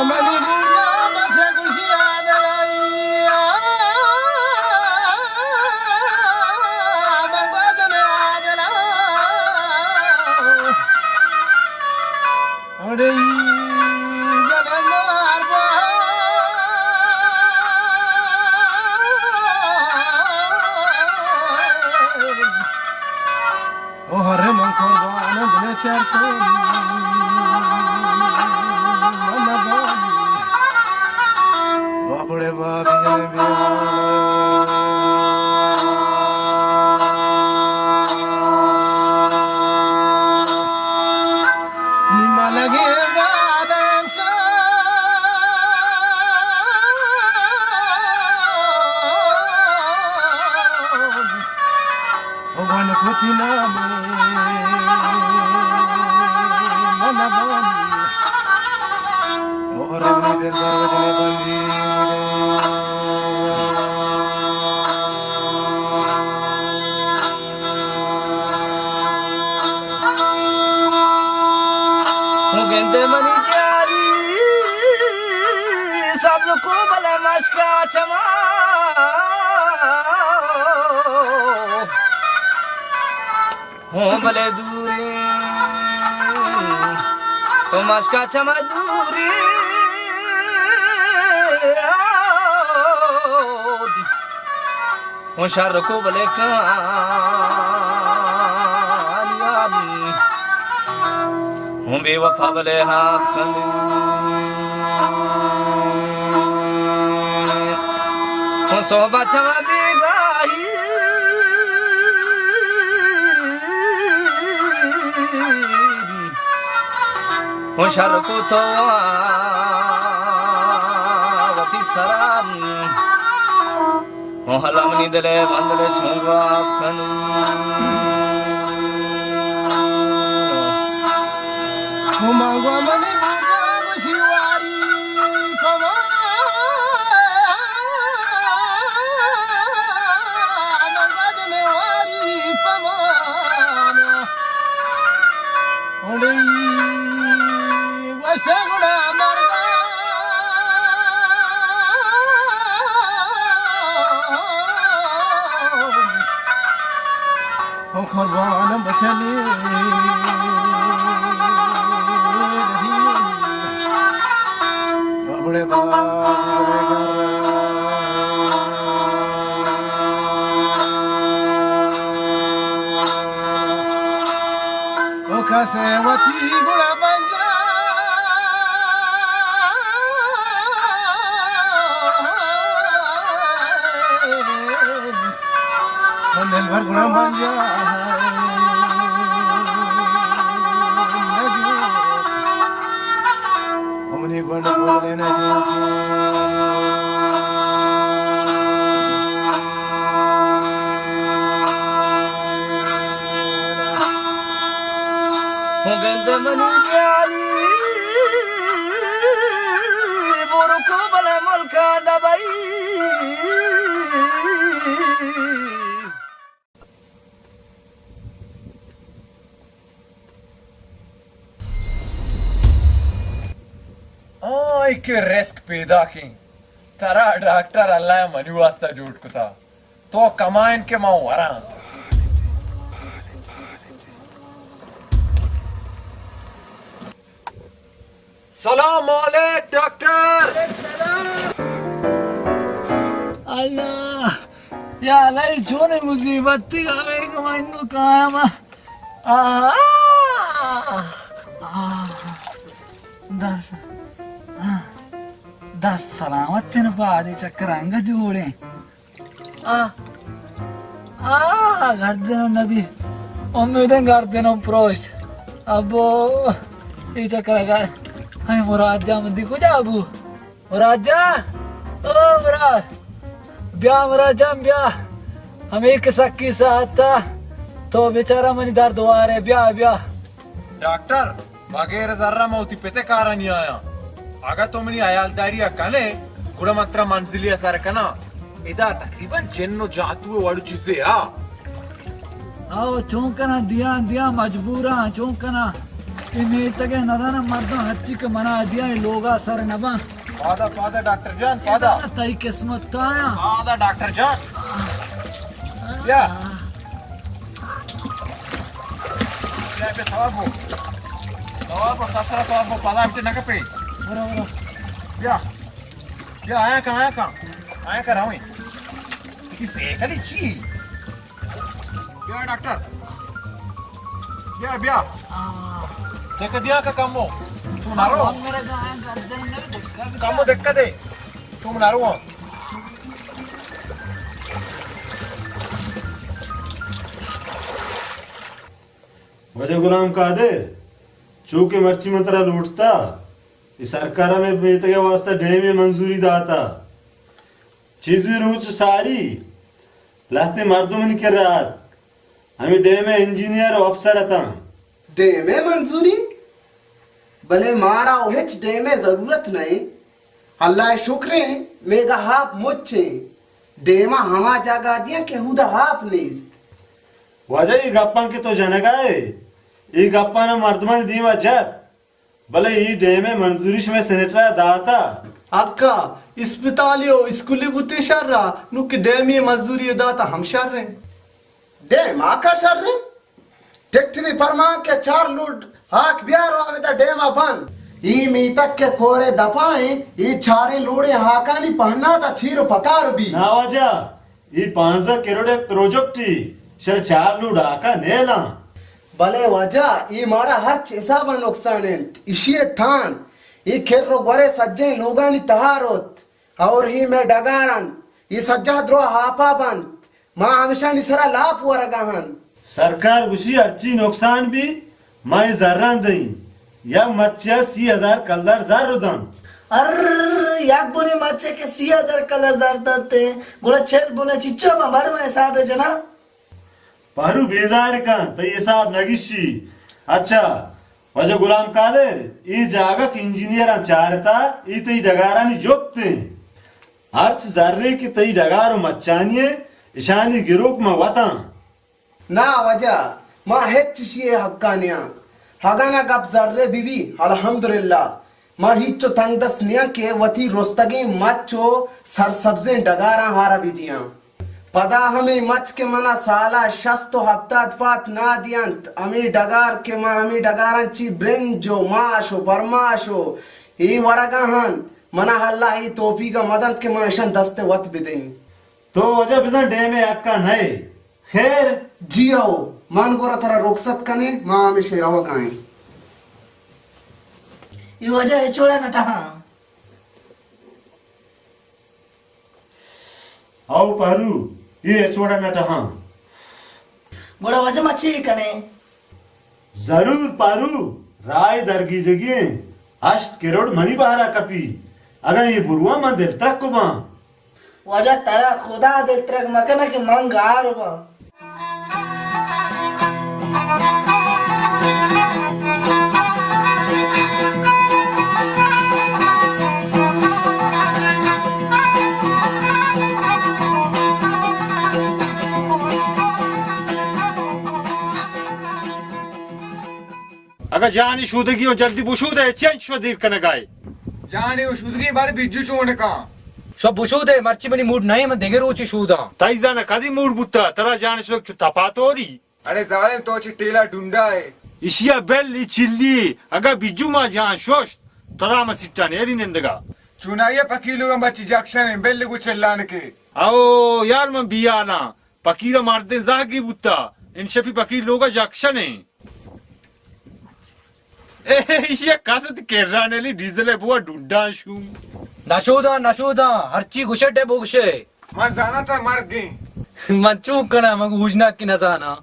منی بوڑا بچ گوشی آدلائی، آ، من گوجن آدلا۔ اڑے جنمار با۔ او ہر من قربان دل چر تو من بانی۔ بابڑے بابی بیا۔ نی ملگے گادم سا۔ او گون کتی نامے من بانی۔ او رنگی دل بر وجنے بندی۔ گند منی جاری سبز کو بلے مشکا چما۔ ہوں بلے دوری تو مشکا چما دوری۔ ہوں شر کو بلے کامیابی۔ ہوں بے وفا بلے حق کن۔ ہوں صحبت چما بیگاہی۔ ہوں شر کو تو وتی سرا۔ ہوں ہلا منی دلے بندلے چون گواپ کنی۔ ہوں مانگو منی بوٹا گوشی واری پما۔ مانگو دلے واری پما۔ اڑی گوشتے گڑا مرگا۔ او قربان بچلی۔ بڑے بابا، بڑے گھر۔ او کسے وتی گڑا بنجا۔ او دلبر گڑا بنجا۔ او منی گونڈ بولے نہ جو۔ ہوں گند منی جانی برو کو بلے ملکا دبئی۔ آئی کہ رزق پیداکیں، ترا ڈاکٹر اللہ ء منی واسطہ جوڑ کتا۔ تو کمائن کہ من وراں۔ سلام علیک ڈاکٹر۔ اللہ، یا اللہ، اے چونیں مصیبت تھی، ہمیں کمائن کو کہاں ہم۔ آہ، آہ، آہ، دست، آہ، دست سلامت تن پادے چکر انگا جوڑیں۔ آہ، آہ، گردن نبی، امیدیں گردن پروشت۔ ابو، اے چکر اگا، اے مراد جان مندی کجا ابو؟ مراد جان، او مراد، بیا مراد جان بیا۔ ہمے کہ سکی ساعت تا، تو بیچارہ منی درد وارے، بیا، بیا۔ ڈاکٹر، بغیر زرا من وتی پت ء کارانی آیاں۔ اگاں تو منی ہیالداری ء کن ئے، گڑا من ترا منزلی ء سر کناں۔ ادا تقریباً جن و جاتو ء وڑ چیزے ہا۔ آو، چون کناں؟ دیاں، دیاں، مجبوراں، چون کناں؟ اے میتگ ءَ نداناں مردم ہرچی کہ منا دیا اے لوگا سر نباں۔ پادا، پادا ڈاکٹر جان، پادا۔ تئی قسمت تایا۔ پادا ڈاکٹر جان۔ بیا۔ بیا، بیا، سوار بو۔ سوار بو، سسرا سوار بو، پادا ہمتے نہ کپے۔ برو، برو۔ بیا۔ بیا، آیا کن، آیا کن۔ آیا کن، رویں۔ کسی سیکلی چی؟ بیا ڈاکٹر، بیا، بیا۔ دکہ دیا کہ کمو۔ تو نہ رو۔ کمو دکہ دے۔ تو نہ رو۔ واجہ غلام قادر، چو کہ مرچی من ترا لوٹتا، اے سرکار ءَ مئے میتگ ءِ واستہ ڈیم ءِ منظوری داتا۔ چیزی روچ ساری لہتیں مردم منی کرا اتک۔ ہمے ڈیم ءِ انجینئر و افسر اتاں۔ ڈیم ءِ منظوری؟ بلے مارا و ہچ ڈیم ءِ ضرورت نہ ایں۔ اللہ ءِ شکر ایں، میگا آپ مچ ایں۔ ڈیم ءَ ہما جاگہ دیاں کہ اودا آپ نیست۔ واجہ، اے گپاں کہ تو جنگا ئے، اے گپاں مردمانی دیما جت۔ بلے اے ڈیم ءِ منظوری شمئے سینیٹر ءَ داتا؟ اکا، اسپتالے و اسکولے بوتے شر ءَ، نوں کہ ڈیمی منظوری داتا ہم شر ایں۔ ڈیم آکا شر ایں؟ ٹیکٹری پرمان کہ چار لوڈ ہاک بیار و ہمدا ڈیم ءَ بند۔ اے میتگ کہ کورے دپا ایں، اے چاریں لوڈیں ہاکانی پہناتا چیر و پتار بی۔ نا واجہ، اے پانزدہ کروڑ ءِ پروجیکٹے، شر چار لوڈ ہاکا نیلاں۔ بلے واجہ، اے مارا ہرچ حساب ءَ نقصان انت، اشی ءِ تھان، اے کر و گور ءِ سجہیں لوگانی تہا روت، اور اے مئے ڈگار انت، اے سجہ درو آپا بنت، ما ہمشانی سرا لاپ ورگا انت۔ سرکار گوشی ہرچی نقصان بی، ما اے زراں دئیں۔ یک مچے ءَ سی ہزار کلدار زر دنت۔ ار، یک بنے مچے کہ سی ہزار کلدار زر دنت، گڑا چل بنے چچو باں، بر مئے حساب ءَ جناں۔ پہرو بیزار کن، تئی حساب نگیشی۔ اچھا، واجہ غلام قادر، اے جاگہ کہ انجینئراں چارتا، اے تئی ڈگارانی جپت انت۔ ہرچ زرے کہ تئی ڈگار و مچانی انت، اشانی گروک ما وتاں۔ نا واجہ، ما ہچ اشی ءِ حقا نیاں۔ اگاں نا گپ زر ءِ بہ بی، الحمدللہ، ما ہچ و تنگ دست نیاں کہ وتی رستگیں مچ و سرسبزیں ڈگاراں ہارا بہ دیاں۔ پدا ہمے مچ کہ منا سالا شست و ہپتاد پات نا دینت، ہمے ڈگار کہ ما ہمے ڈگاراں چی برنج و ماش و پرماش و اے ورگا ہن، منا اللہ اے توفیقا مدنت کہ ما اشاں دست وت بدئیں۔ تو واجہ بزاں ڈیم ءِ حقا نئے۔ خیر؟ جی او، من گورا ترا رخصت کنیں، ما ہمیشہ روگا ایں۔ اے واجہ اے چوڑا نہ ٹہاں۔ او پارو، اے چوڑا نہ ٹہاں۔ گڑا واجہ ما چے کنیں؟ ضرور پارو، راہ درگیجگی ایں، ہشت کروڑ منی بہرا کپی۔ اگاں اے برواں من دلترک باں۔ واجہ ترا خدا دلترک مکنہ کہ من گار باں۔ اگاں جانی شودگی و جلدی بشودے، چنچ شو دیر کنگائے؟ جانی و شودگی بار بیجو چون کن۔ شو بشودے، مرچی منی موڈ نہیں، من دگہ روچی شوداں۔ تئی زانا کدی موڈ بوتا، ترا جان شودگ چو تپاتوری۔ اڑے ظالم، تو چی ٹیلا ڈونڈا ہے؟ اشیا بل ای چلی، اگاں بیجو ما جان شوشت، ترا ما سٹا نیری نندگا۔ چونایا پکی لوگا مرچی جاکشن ہیں، بل گو چلان کے۔ او یار من بیانا، پکیر مردیں زہگی بوتا، انشپی پکیر لوگا جاکشن ہیں۔ اے، ایشی ء کست کران علی ڈیزل ء بوا ڈوڈاں شو۔ نشوداں، نشوداں، ہرچی گوشے ڈے بگوشے۔ من زاناں تا مرگیں۔ من چون کناں، من اوژناکی نزاناں۔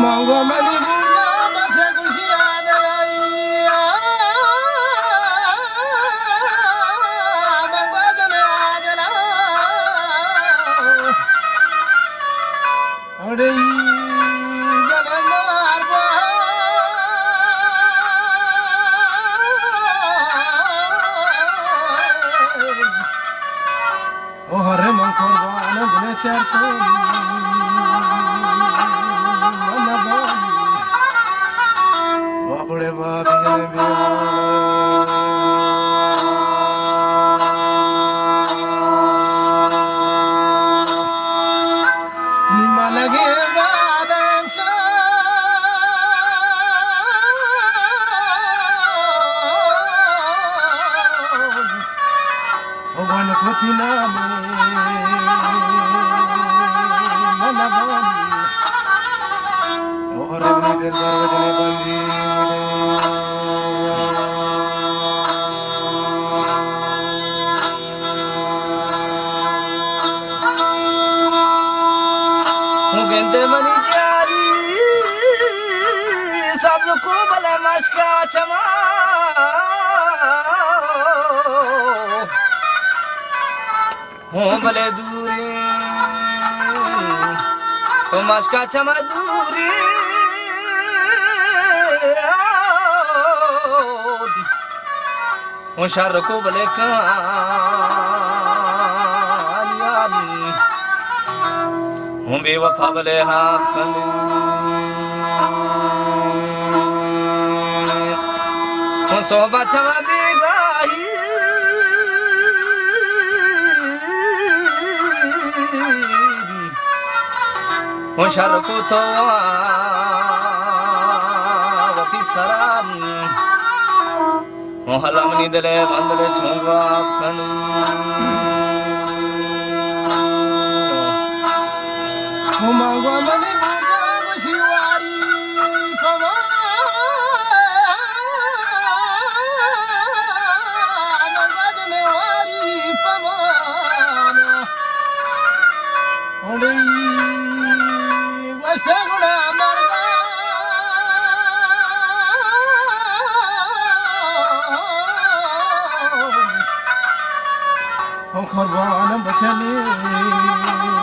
مانگو منی بودا بچ گوشی آدلائی، آ، مانگو جنے آدلا۔ اڑے جنے مار با۔ او ہر من قربان دل چر تو من بولی۔ او بڑے بابی جنے بیا۔ نی ملگے بادم سا۔ او بن کتی نام من بولی۔ او رنگی دل بر وجنے بندی۔ گندے منی جاری سبز کو بلے مشکا چما۔ ہوں بلے دوری تو مشکا چما دوری۔ ہوں شر کو بلے کاریانی، ہوں بے وفا بلے حق کن۔ ہوں صحبت چما بیگاہی، ہوں شر کو تو وتی سرانی۔ ہوں ہلا منی دلے بندلے چون گواپ کنی۔ ہوں مانگو منی بودا گوشی واری پمان۔ مانگو جنے واری پمان۔ اڑی وشتے گڑا مرگا۔ ہم قربان بچلی۔